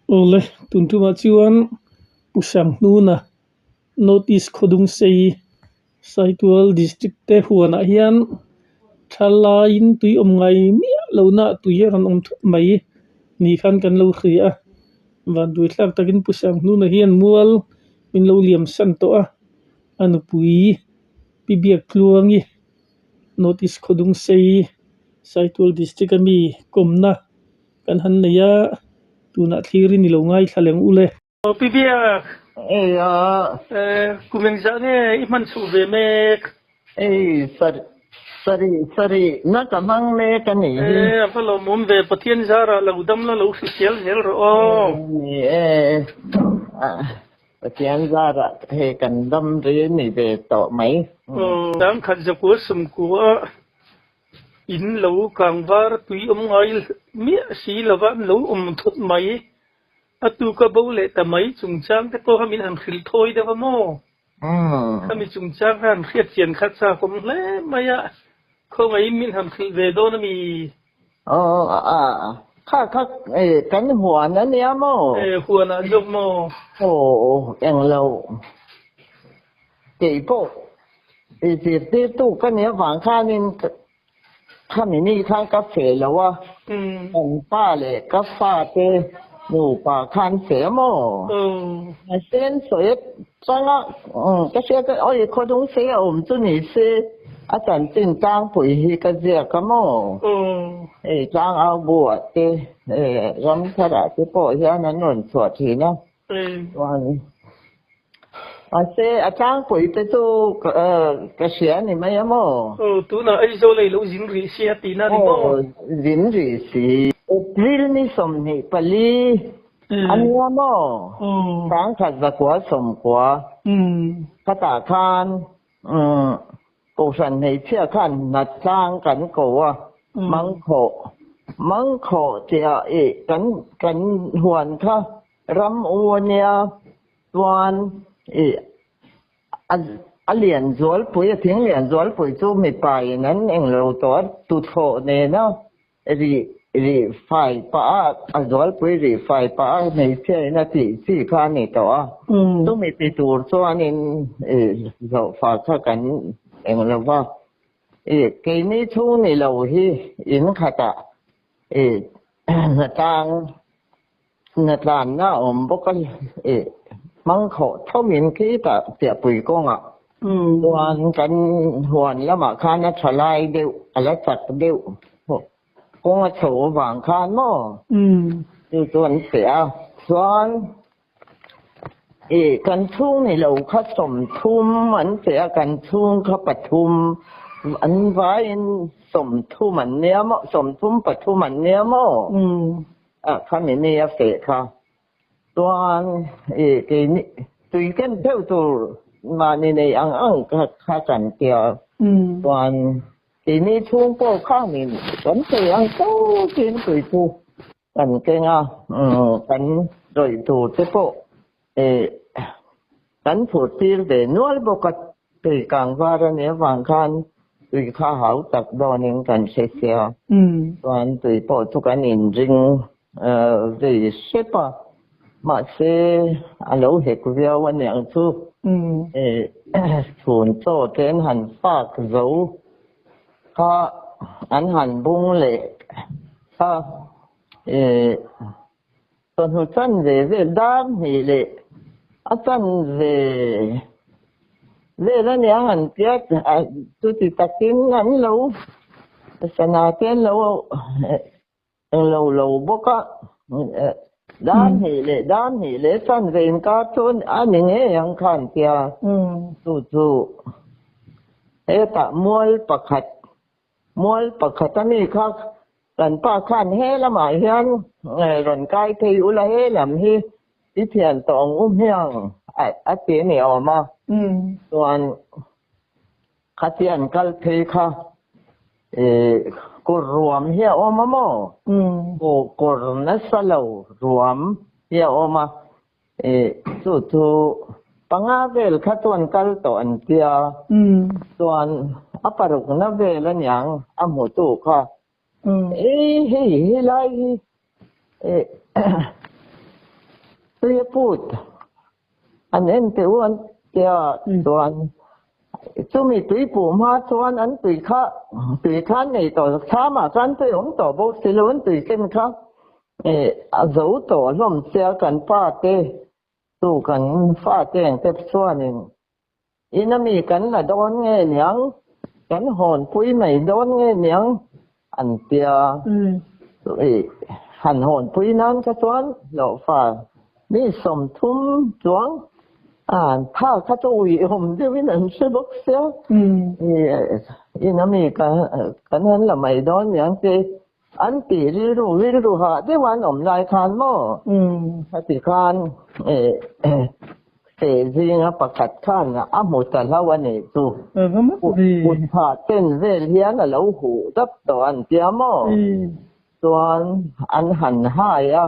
Awle, tun tumah chuan Pu Sanghnuna North East Khawdungsei Saitual District te huanah hian thalaiin tui awm ngai miah lohna tui a rawn awm thut mai ni khan kan lo hria a. Vanduai thlak takin Pu Sanghnuna hian mual min lo liam san tawh a, a nupui Pi Biaktluangi North East Khawdungsei Saitual District a mi kawmna Kan han nei a, tunah thlirin i lo ngaithla leng u le. Aw Pi Biak. Ei a. Kum engzah nge i hman chhuh ve mek? Ei, sari, sari, sari na ka hmang mek a nih hi. E, a va lawmawm ve, Pathian zarah lo dam la lo hrisel zel rawh aw. Ni e, Pathian zarah hei kan dam ri ni ve tawh mai. Aw, Sangkhat zakua sawmkua In lo kangvar tui awm ngai miah si lova an lo awm thut mai. A tuka bo leh ta mai chungchang te pawh kha min han hrilh thawi deuh a maw? Khami chungchang kha han hriat chian kha chak awm hle mai a, khawngaihin min han hrilh ve dawn a mi? Aw a, kha kha kan huan a nia maw? E, huan ah zawk maw? Aw, englo. Kei pawh i zirtirtu ka nih avang khanin khami ni khan ka feh lo a, kan pa leh ka fate nupa khan feh a maw? Mahse an sawi atanga ka hriat a, awi khawdung sei a awm chu ni se a chanchin tlangpui hi ka ziak a maw? Hei tlangau buah te ramtharah te pawh hian an rawn chhuah thin a. Chuan mahse a tlangpui te chu ka hria a ni mai a maw? Aw, tunah Aizawl ei lo zin rih si a tihna a ni maw? Aw, zin rih si. April ni 24 a nia maw? Sangkhat zakua sawmkua khatah khan Kohhran hmeichhia khan hnatlang kan ko a, mangkhawh, mangkhawh tihah i kan kan huan kha ram u a nia, chuan i a a lian zualpui, a thing lian zualpui chu mipa in an englo tawh a, tuthlawh nena Rih rih fai pah a, a zualpui rih fai pah a hmeichhia in a tih chi kha a ni tawh a. Chumi ti tur chuanin ih zohfa kha kan eng lo va. Ih keini chhung ni lo hi in khatah ih hnatlang hnatlanna a awm bawk a, ih hmangkhawh thomin khitah Piahpui kawngah chuan kan huan lamah khan a tha lai deuh, a la chak deuh kawng a chho avang khan maw chu chu an feh a. Chuan ih kan chhung ni lo kha 30 an feh a, kan chhung kha pathum an vaiin 30 an nia maw, 33 an nia maw? Ah khami ni a feh kha chuan ih keini tui ken deuh tur mahni nei ang ang kha kha kan tia chuan keini chhung pawh khangin kan thei ang tawkin tui chu kan keng a kan rawih tur te pawh ih kan phurh tir ve nual bawk a tui kang var a nih avang khan tui kha hau tak dawnin kan hre sia chuan tui pawh chu kan inring vei hrep a mahse a lo hek viau a niang chu chhun chaw te an han fak zo kha an han bung leh kha Chawhnu chanve vel dar hnih leh a chanve vel a nia han tia chuti takin an lo sana te an lo englo lo bawk a, dar hnih leh dar hnih leh chanve inkar chu a ni ngei ang kha an tia chu chu hetah mual pakhat Mual pakhat a mi kha kan pa khan he lamah hian rawn kai phei ula he lam hi i thian tawh ang u hmiang a ti a ni awm a. Chuan khatia an kal phei kha kawr ruam hi a awm a maw? Kawr nasa lo ruam hi a awm a. Chu chu panga vel kha chuan kal tawh an tia, chuan a parukna vel aniang a hmutu kha. Ei hei helai hi Tui a put an en teh u an tia chuan chumi tui puh hma chuan an tui kha tui kha an nei tawh thlamah khan tui awm tawh bawk si lo an tui ken kha a zo tawh hlawm sia kan pa te chu kan fate ang te chuanin In a mi kan la dawn nge niang, kan hawnpui mai dawn nge niang an tia. Ih, han hawnpui nan kha chuan hlawhfa mi 30 chuang an tha kha chu uihawm deuhin an hre bawk sia. Ih, in a mi kan han la mai dawn niang te an ti rilru rilru hah deuh an awm lai khan maw? Heti khan feh zinga pakhat khan a hmu ta hlo a nih chu. Kut phah ten vel hian a lo huh dap tawh an tia maw? Chuan an han hai a,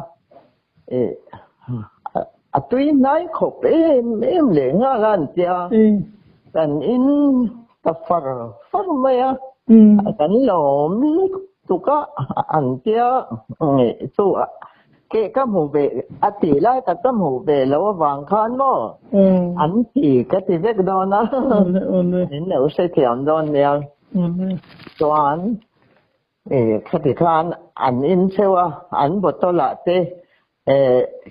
a tui hnai khawp em em leh nghal a an tia. Kan in ta far far mai a, kan lawm lutuk a an tia chu keh ka hmu ve a tih lai tak ka hmu ve lo avang khan maw an ti ka ti vek dawn a, min lo hrethiam dawn nia. Chuan Khati khan an in cheu a, an bottle ah te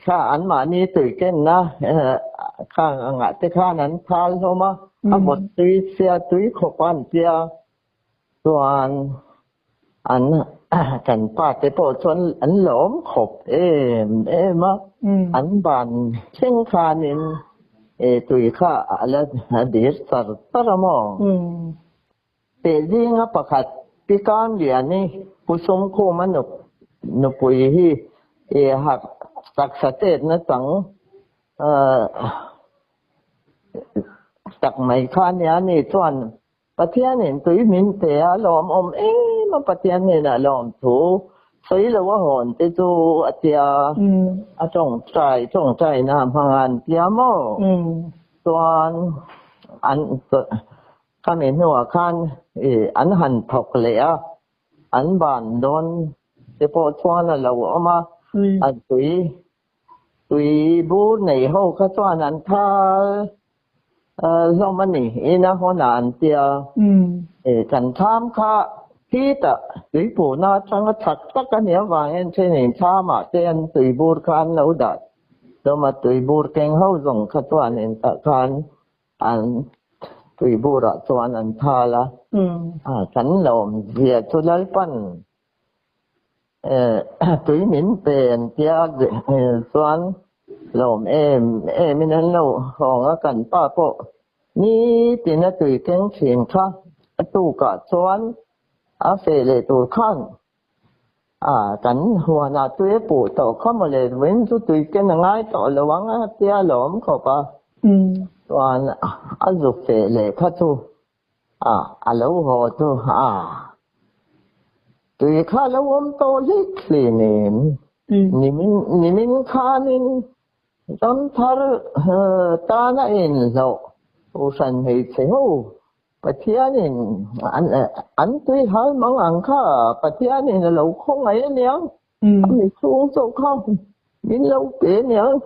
kha anmahni tui kenna khang angah te khan an phal hlawm a, a vawt tui sia tui khawp a an tia chuan an kan pa te pawh chuan an lawm khawp em em a, an ban thleng khanin tui kha a la dir char char a maw? Teh zinga pakhat Pi Kangliani Pu Sumkhuma nupui hi harh taksa chetna chang tak mai kha ania ni chuan Pathianin tui min pe a lawmawm em a Pathian hnenah lawmthu sawi lo a hawn te chu a tia a tawngtai tawngtaina hmanga an tia maw chuan an Khami hnuah khan an han thawk leh a, an ban dawn te pawh chuan a lo awm a, a tui tui bur nei ho kha chuan an thal hlawm a ni, ina hawnah an tia. Kan thlam kha khitah tuipuhna atanga chak tak a nih avangin thenin thlamah te an tui bur kha an lo dah hlawm a, tui bur keng ho zawng kha chuan intah khan An tuiburah chuan an thal a, kan lawmzia chu Lalpan tui min pe an tia chuan lawm em emin an lo hawng a, kan pa pawh nitin a tui keng thin kha a tukah chuan a feh leh tur khan Kan huanah tui a puh tawh kha mawle, vawiin chu tui ken a ngai tawh lo ang a tia lawm khawp a. Chuan a zuk feh leh kha chu a lo haw chu tui kha a lo awm tawh hlek hlinin nimin khanin ramthar tana inhlawh kohhran hmeichhe ho Pathianin an tui hal mang ang kha Pathianin a lo khawngaih aniang, a mi chhung zawk kha min lo pe aniang,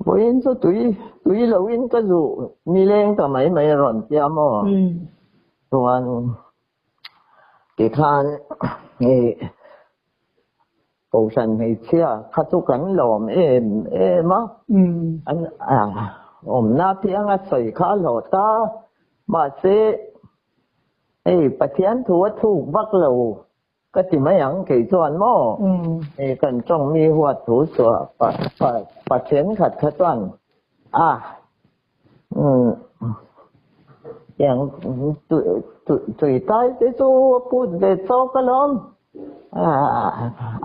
vawiin chu tui tui loin ka zuh nileng ta mai mai a rawn tia maw? Chuan tikhan Kohhran hmeichhia kha chu kan lawm em em a, an awmna pianga sawi kha a hlawh ta, mahse hei Pathian thu a thuk vak lo ka ti mai ang kei chuan maw, hei kan tawng mi huat thu chhuah pa thenkhat kha chuan a Tiang tui tai te chu a put ve chawk alawm.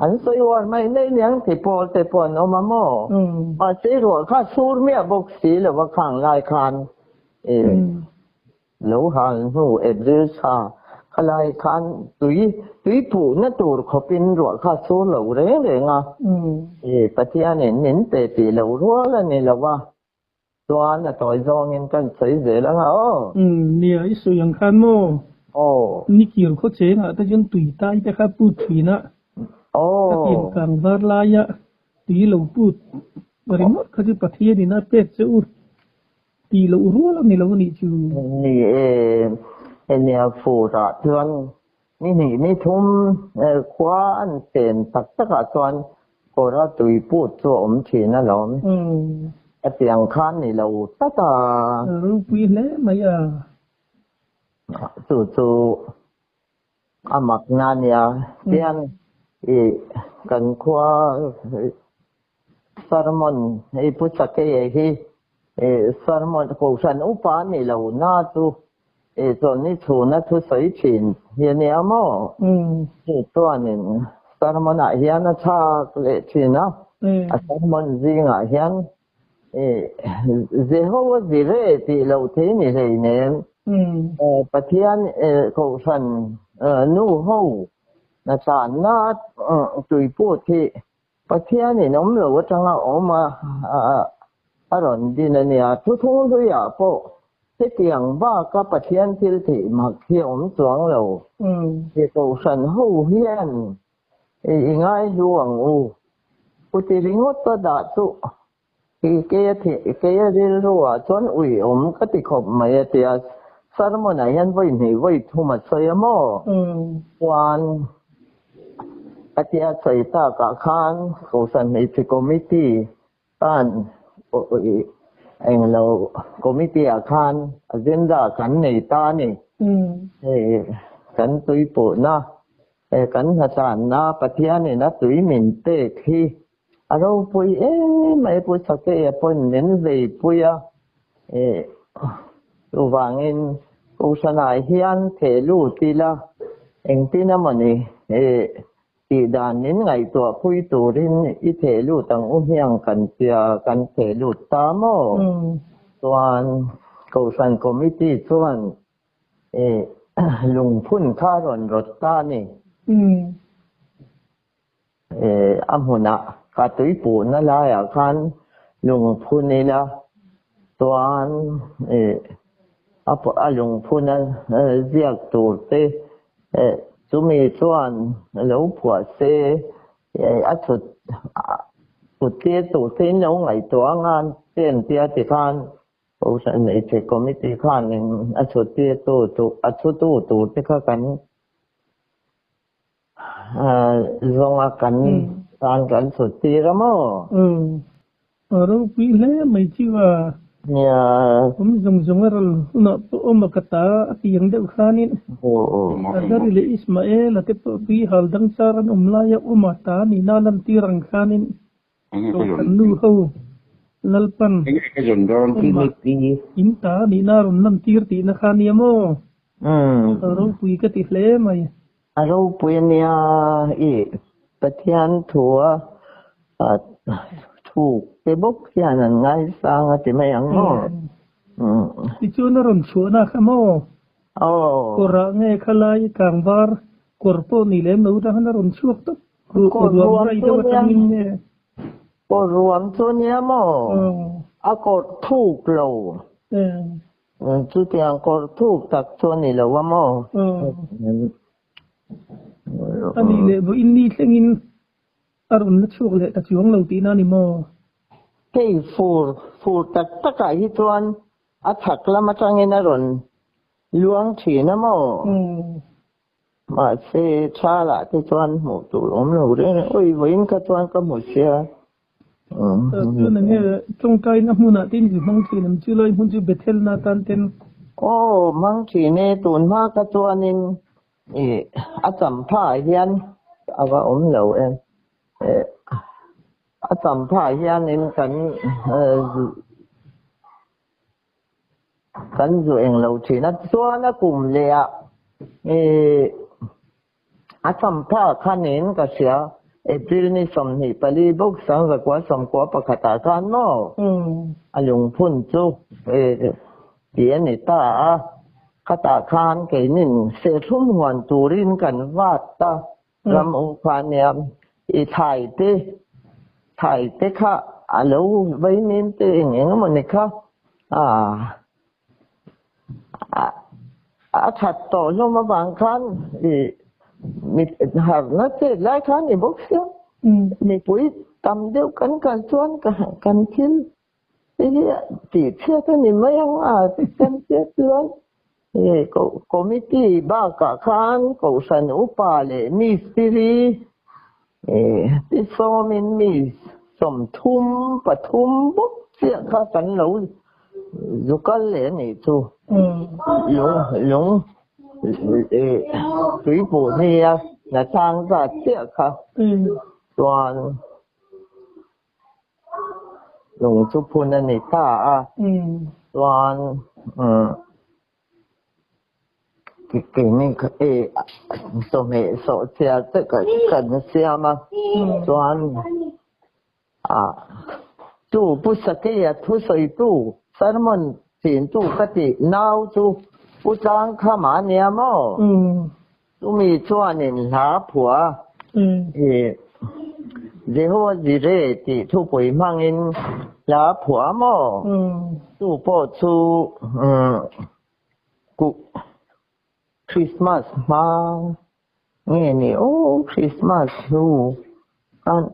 An sawi uar mai nei niang ti pawl te pawh an awm a maw? Mahse ruah kha sur miah bawk si lo a khang lai khan lo hal hnu April thla khalai khan tui tui phuhna tur khawpin ruah kha sur lo reng reng a. Pathianin min pe tih lo rual a ni lo a. Chuan a tawi zawngin kan sawi zel ang a aw. Umm nia i sawi ang khan maw? Aw. Ni kir khaw chengah te chuan tui tai te kha put thin a. Aw. Ka tin kang var laia tui lo put. Ringawt kha chu Pathianin a pek che u tih loh rual a ni lo a nih chu. Ni e, henia furah chuan ni hnih ni thum khua an chen tak takah chuan kawra tui put chu a awm thin alawm. A tiang khan ni lo tlat a. Ropui hle mai a. Chu chu A mak na nia, tian i kan khua sermon i Pu Sakei hi sermon kohhran upa ni lo na chu i chawlhni chhuna thusawi thin hi a nia maw? Chu chuanin sermon ah hian a chhak leh thin a, a sermon zingah hian Jehovah Jireh tih loh thei ni hleinem. Pathian kohhran nu ho na tlanna tuiput hi Pathianin awm lo atanga awm a a rawn din a nia. Thuthung hluiah pawh hetiang baka Pathian thil theih mak hi a awm chuang lo. Kohhran ho hian I ngai hlu ang u. Kuti ringawt a dah chu i keia rilru ah chuan ui awm ka ti khawp mai a ti a. Sermon ah hian vawi hnih vawi thum a sawi a maw? Chuan a tia sawi tak ah khan Kohhran Hmeichhe Committee khan englo Committee ah khan agenda kan nei ta a ni. Hei kan tuipawhna He kan hnatlanna Pathianin a tui min pek hi a ropui em mai Pu Sakeia pawn min veipui a, chuvangin Kohhranah hian theh lut ila engtin emawni tih dan min ngaihtuahpui turin i theh lut ang u hmiang kan tia kan theh lut ta maw? Chuan Kohhran Committee chuan Lungphun kha rawn rawt ta a ni. A hmunah ka tuipuhna laiah khan lungphun ila chuan a lungphuna ziak tur te chumi chuan lo phuah se a chhut kut tir tur te in lo ngaihtuah anga chen tia tikhan Kohhran Hmeichhe Committee khanin a chhutirtu a chhutu tur te kha kan zawnga kan tan kan chhuttir a maw? Umm. A ropui hle mai chu a. Nia. Awm zawng zawng a ral hunah pawh awm a ka ta a ti ang deuh khanin Azari leh Ismaela te pawh tui hal dang char an awm laia awm a ta nihna lantir ang khanin Kohhran nu ho Lalpan awma in ta nihna rawn lantir tihna kha nia maw? A ropui ka ti hle mai. A ropui ania i Pathian thua thuk te bawk hian an ngaisang a ti mai ang maw? Tichuan a rawn chhuahna kha maw? Kawrah nge khalai kangvar kawr pawh ni lem lo atang a rawn chhuak tawp. Kawr ruam chu nia Kawr ruam chu nia maw? A kawr thuk lo. Chutiang kawr thuk tak chu a ni lo a maw? A nih leh vawiin ni thlengin a rawn la chhuak leh ta chuang lo tihna a ni maw? Hei fur fur tak takah hi chuan a chhak lam atangin a rawn luang thin a maw? Mahse, thalah te chuan hmuh tur awm lo reng reng. Awi, vawiin kha chuan ka hmu sia. Chuan enge tawngtaina hmunah te in hmang thin em? Chu lai hmun chu Bethel na tan ten. Aw, hmang thin e. Tun hma kha chuanin a champhaah hian a va awm lo em. A champhaah hianin kan Kan zu eng lo thin a, chuan a kum leh ah ih a champha khanin ka hria April ni 24 bawk 1991 ah khan maw a lungphun chu ih tih a ni ta a, khatah khan keinin serthlum huan turin kan vat ta Ram u kha nia i thlai te thlai te kha a lo vei mim te eng eng emaw ni kha a a that tawh hlawm avang khan i mi harhna chet lai kha ni bawk sia mipui Tam deuh kan kal chuan kan thil te hi tih chhiat a ni mai ang a, kan chhiat chuan committee bakah khan Kohhran upa leh mistiri ti sawmin mi 33 bawk chiah kha kan lo zu kal leh a nih chu. Lung lung tuipui nia hnatlang zat chiah kha chuan lung chu phun a ni ta a, chuan keini chawhmeh sawhchiar te kan siam a, chuan chu Pu Sakeia thusawitu sermon thintu ka tih nau chu Pu Tlangkhama a nia maw? Chumi chuanin hla phuah i Jehovah Jireh tih thupui hmangin hla phuah maw? Chu pawh chu Christmas hma nge ni aw Christmas hnu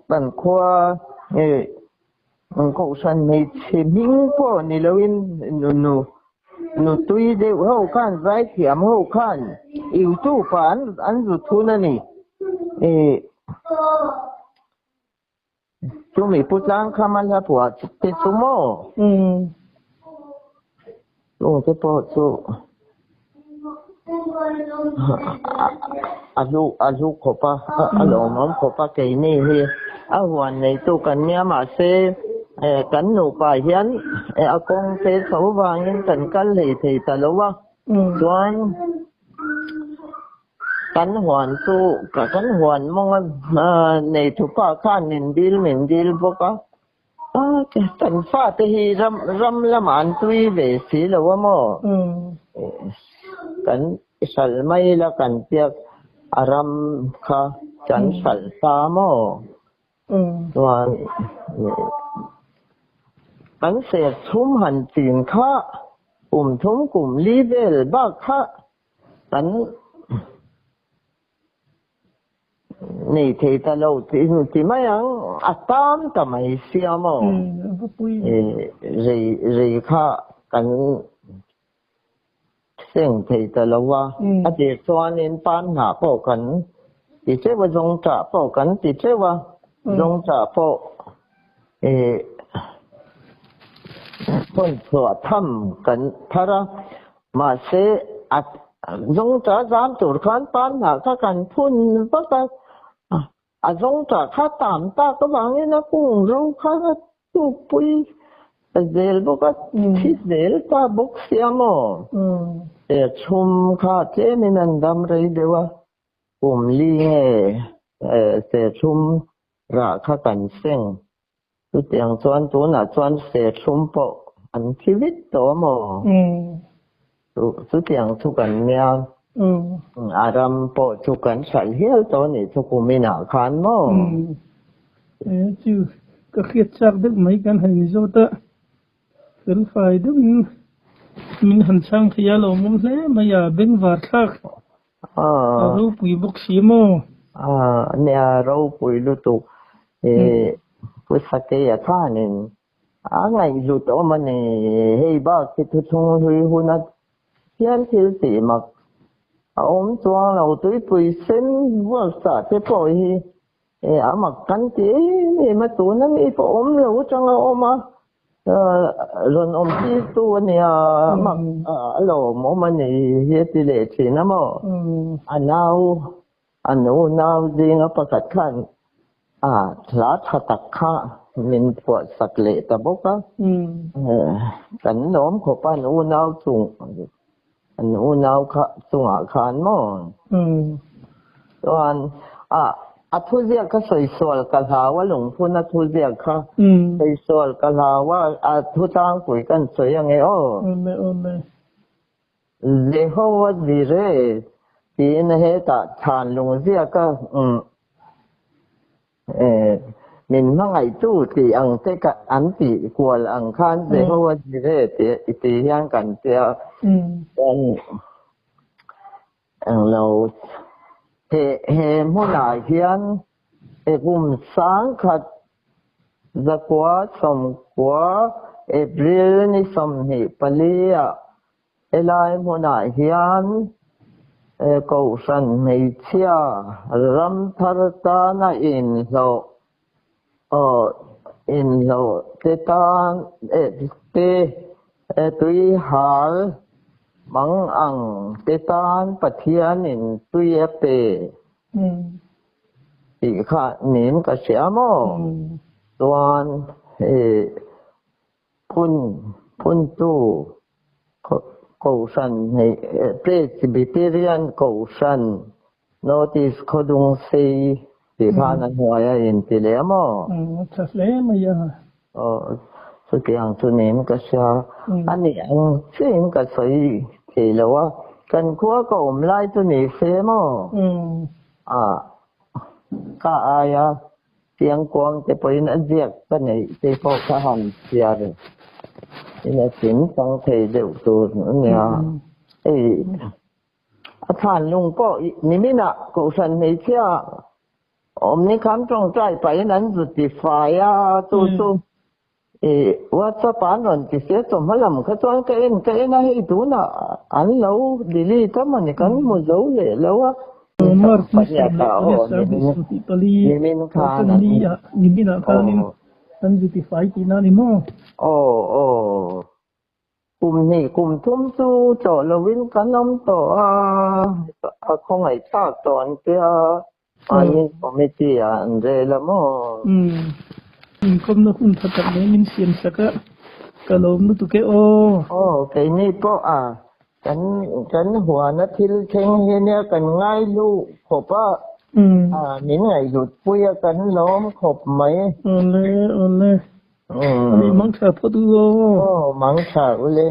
kan khua nge Kohhran hmeichhe hming pawh ni loin nu nutui deuh ho khan zaithiam ho khan YouTube ah an zut hun a ni. Chumi pu tlang kha man a phuah te chu maw? Chung te pawh chu a hlu a hlu khawp a, a lawmawm khawp a keini hi a huan neitu kan nia mahse kan nupa hian a kawng te chho vangin kan kal hlei thei ta lo a, chuan Kan huan chu kan huan mawng a nei thupa khan min dil min dil bawk a, kan fate hi ram ram lamah an tui ve si lo a maw? Kan hralh mai la kan piak a ram kha kan hralh ta maw? Chuan kan ser chhum han chin kha kum thum kum li vel bak kha Kan nei thei ta lo ti mai ang, a tam ta mai sia maw? Rei rei kha kan seng thei ta lo a, a tir chuanin pan hnah pawh kan ti teuh a, zawngṭah pawh kan ti teuh a, zawngṭah pawh hawn chhuah tham kan thar a. Mahse, a zawngṭah zam tur khan pan hnah kha kan phun vak a, a zawngṭah kha tam tak avangin a kung ro kha a tukpui zel bawk a, thi zel ta bawk sia maw? Chhum kha tlemin an dam rei deuh a, kum li nge serthlum rah kha kan seng. Chutiang chuan tunah chuan serthlum pawh an thi vek tawh a maw? Chutiang chu kan nia. A ram pawh chu kan hralh hial tawh a nih chu kum inah khan maw? Chu ka hriat chak deuh mai kan han inzawt a, felfai deuhin min han chhang thei a lawmawm hle mai a, bengvar thlak. A ropui bawk si maw? Nia ropui lutuk Pu Sakeia khanin a ngaihhlut awm a ni. Hei bak hi thuthlung hlui huna hian thil tih mak a awm chuang lo. Tuipui sen vuakchah te pawh hi a mak kan ti em em a, tuna mi pawh awm lo atang a awm a, rawn awm tir tu a nia, mak a lawmawm a ni hi a ti leh thin a maw? A nau, an unau zinga pakhat khan a hla tha tak kha min phuah sak leh ta bawk a, kan lawm khawp a an unau chung An unau kha chungah khan maw? Chuan a a thuziak kha sawi sual ka hlau a, lungphun a thuziak kha sawi sual ka hlau a, a thu tlangpui kan sawi ange aw. Jehovah Jireh tiin hetah chhan lungziak a Min hmangaihtu tih ang te an tih kual ang khan Jehovah Jireh tih hian kan tia kan englo he he hmunah hian he kum 1000. 1990 April ni 24 ah helai hmunah hian Kohhran hmeichhia ramthar tana inhlawh inhlawh te tan te tuihal mang ang te tan Pathianin tui a pe tih kha niin ka hria maw? Chuan Phun phuntu Kohhran Presbyterian Kohhran Notice Khawdung sei tih khan a hnuai a inti leh a maw? A tha hle mai a. Aw, chutiang chu niin ka hria. A nih ang chiahin ka sawi thei lo a, kan khua ka awm lai chu ni se maw? A, ka aia Chiangkuang te pawhin a ziak ka neih te pawh kha han chhiar in a chim chang thei deuh tur a nia. Hei a thlan lung pawh niminah Kohhran hmeichhia awm ni khan tawngtai pahin an zu ti fai a, chu chu I WhatsApp ah an rawn ti sia chawhma lam kha chuan ka en ka en a hei tunah an lo delete a mawni kan hmu zo leh lo a. March ni 14 24 khan nimin ah khanin an zu ti fai tihna a ni maw? Aw aw kum hnih kum thum chu chawh lovin kan awm tawh a a khawngaihthlak tawh an tia. Mahni committee ah an rel a maw? Umm. Inkawmna hun tha tak mai min siam sak a, ka lawm lutuk e aw. Aw, keini pawh a kan kan huana thil thleng hi nia kan ngai luh khawp a, a min ngaihhlut pui a kan lawm khawp mai. Awle, awle. Ani mangtha phawt u aw. Aw, mangtha ule.